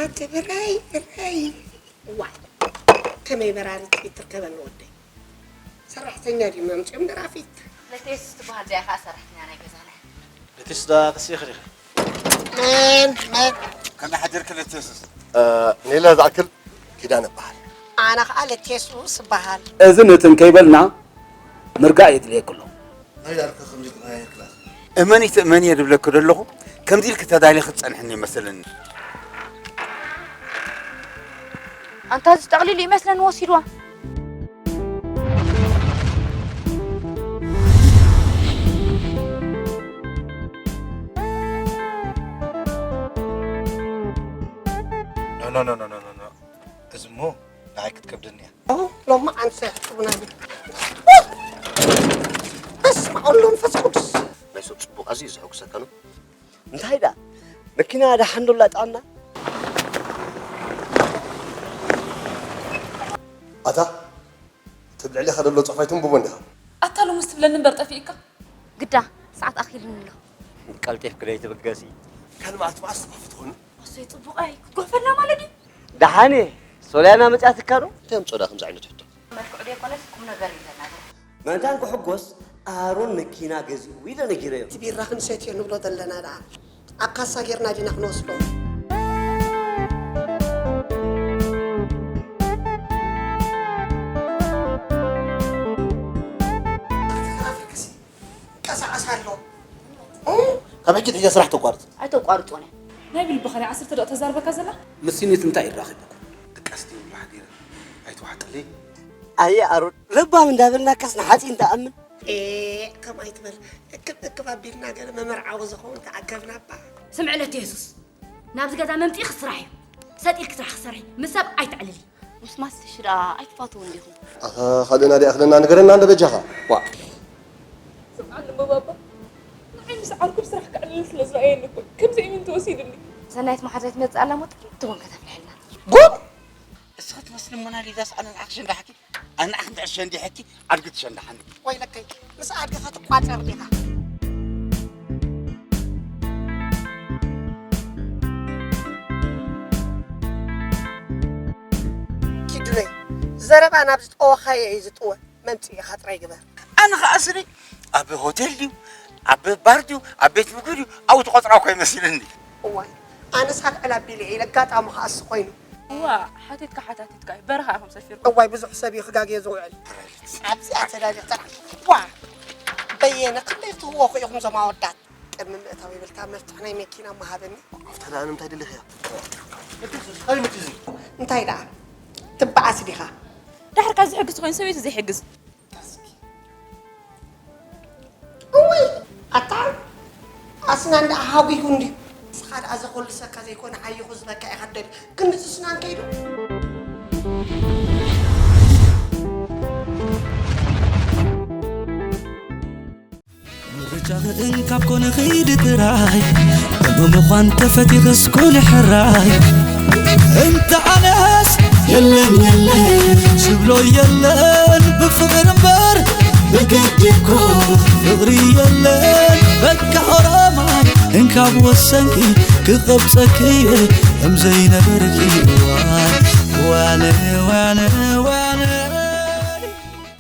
ኣቲ ብረይ ብረይ። ዋይ፣ ከመይ በራሪ ትርኢት ትርከበኒ ወደይ። ሰራሕተኛ ድዩ መምፅኦም ደራፊት? ለቴስ ትበሃል እዚኣ ከዓ ሰራሕተኛ ናይ ገዛና። ለቴስ ዳ ክስኢኺ ዲኺ? መን መን? ከመይ ሓደርክ ለቴሱስ? እ፣ ኔላ ዝኣክል ኪዳነ እበሃል። ኣነ ከዓ ለቴሱስ እበሃል። እዚ ንትን ከይበልና ምርጋእ የድልየክሎ። ናይ ዳርካ ከምዚ ክረኣየክላ። እመኒ ትእመኒ እየ ዝብለኪ ዘለኹ። ከምዚ ኢልኪ ተዳሊኺ ትጸንሕኒ ይመስለኒ። ኣንታ እዚ ጠቕሊሉ ይመስለኒ ወሲድዋ። ኖ፣ ኖ፣ ኖ፣ ኖ፣ ኖ፣ ኖ። እዚ እሞ ንዓይ ክትከብደኒ እያ። ኦ፣ ሎሚ ዓንሰ ትቡና እዩ። በስመ ኣብ ወወልድ ወመንፈስ ቅዱስ። ናይ ሰብ ጽቡቕ ኣዝዩ ዘሐጉሰካ ነው። እንታይ ደኣ? መኪና ደሓን ዶ ኣላ ጥዕና? ኣታ፣ እቲ ኣብ ልዕሌኻ ዘሎ ጽሑፍ ኣይተንብቦን ዲኻ? ኣታ ሎምስ ትብለኒ እምበር ጠፊእካ። ግዳ፣ ሰዓት ኣኺሉኒ ኣሎ። ቀልጢፍኪ ደይትብገሲ። ካልእ መዓልቲ መዓስ ተፋፍት ትኾኑ? ኣሰይ ጽቡቐይ፣ ክትጎፈልና ማለት ድዩ? ደሓን እየ። ሶልያና መጺኣትካ ዶ? እንታይ ኣምጽኦ ደኣ ከምዚ ዓይነት ሕቶ? መልክዑ ደይኮነስ ቁም ነገር እዩ ዘናግር። መታን ክሕጎስ ኣሮን መኪና ገዚኡ ኢለ ነጊረዮ። እቲ ቢራ ክንሰትዮ ንብሎ ዘለና ደኣ ኣብ ካሳ ጌርና ዲና ክንወስዶ? ተኸራፊርክሲ ቀሳቐስ ኣሎ። እ? ካብ ሕጂ ትሕጃ ስራሕ ተቋርጽ። ኣይተቋርጾን እየ። ናይ ብልብኻ ናይ ዓሰርተ ደቂቕ ተዛርበካ ዘላ? ምስ ሲኒት እንታይ ይራኺብኩም? ድቃስ ድዩ ብሎ ሓዲረ? ኣይተዋሕጠለይ። ኣየ ኣሮን፣ ለባም እንዳበልናካስ ንሓጺን ትኣምን? ኤ፣ ከምኡ ኣይትበል። እክብ እክብ ኣቢልና ገለ መመርዓዊ ዝኸውን ተኣከብና እባ። ስምዕለት የሱስ፣ ናብዚ ገዛ መምጽኢኺ ስራሕ እዩ። ሰጥ ኢልኪ ስራሕ ክሰርሒ፣ ምስ ሰብ ኣይተዕልሊ። ምስ ማስትሽ ደኣ ኣይትፋተውን ዲኹም? ኣታ ካልእ ናዲ ኣኽለና ንገረና እንዶ በጃኻ። ዋእ። ስምዓኒ እሞ ባባ፣ ንዓይ ምስ ዓርኩ ብስራሕ ከዕልል ስለ ዝረኣየኒ እኮ ከምዚ ኢሉ እንተወሲዱኒ። ሰናይት መሓዛይ ትመጽእ ኣላ እሞ ጥርት እውን ከተፍልሐልና። ጉድ! እስኺ ትመስሊ ሞናሊዛስ ኣነ ንዓኺ ሸንዳሕኪ፣ ኣነ ንዓኺ እንድሕር ሸንዲሐኪ ኣድጊ ትሸንዳሓኒ። ወይለከይ፣ ምስ ኣድጊ ክትቋጸር ዲኻ? ኪዱነይ፣ ዘረባ ናብ ዝጠወኻዮ እዩ ዝጥወ። መምጽኢኻ ጥራይ ግበር። ኣነ ኸዓ ስኒ ኣብ ሆቴል ድዩ፣ ኣብ ባር ድዩ፣ ኣብ ቤት ምግቢ ድዩ፣ ኣብኡ ትቖጽራ እኮ ይመስለኒ። እዋይ፣ ኣነስ ኣልዕል ኣቢለ እየ፣ ኢለ ኣጋጣሚ ኸዓ እሱ ኮይኑ። እዋ፣ ሓቲትካ ሓታቲትካ እዩ፣ በረኻ ኢኹም ሰፊርኩም። እዋይ፣ ብዙሕ ሰብ እዩ ክጋግዮ ዝውዕል። ኣብዚኣ ተዳሊኻ፣ ዋ፣ በየነ፣ ክንደይ ትህወኹ ኢኹም እዞም ኣወዳት? ቅድሚ ምእታው ይብልካ መፍትሕ ናይ መኪና እሞ ሃበኒ። ኣብታ ደኣ ንምንታይ ደሊኽያ? እንታይ ደኣ? ትበኣስ ዲኻ? ዳሕር ካብ ዝሕግዝ ተኾይኑ ሰበይቱ ዘይሕግዝ። እውይ፣ ኣታ ኣስናን ደኣ ሃጒጉ እንድዩ። ንስኻ ደኣ ዘኾልሰካ ዘይኮነ ሓይኹ ዝበካ ኢኻ ትደልዩ። ክንዲ ስስናን ከይዱ። ምርጫኺ እንካብ ኮነ ኺዲ ጥራይ፣ ብምዃን ተፈቲኽስ ኩኒ ሕራይ። እንተ ኣነስ የለን የለን ዝብሎ የለን፣ ብፍቕሪ እምበር ብግዲ እኮ ፍቕሪ የለን። በቃ ኦሮማይ እንካብ ወሰንኪ፣ ክቐብጸኪ እየ ከም ዘይነበርኪ። እዋይ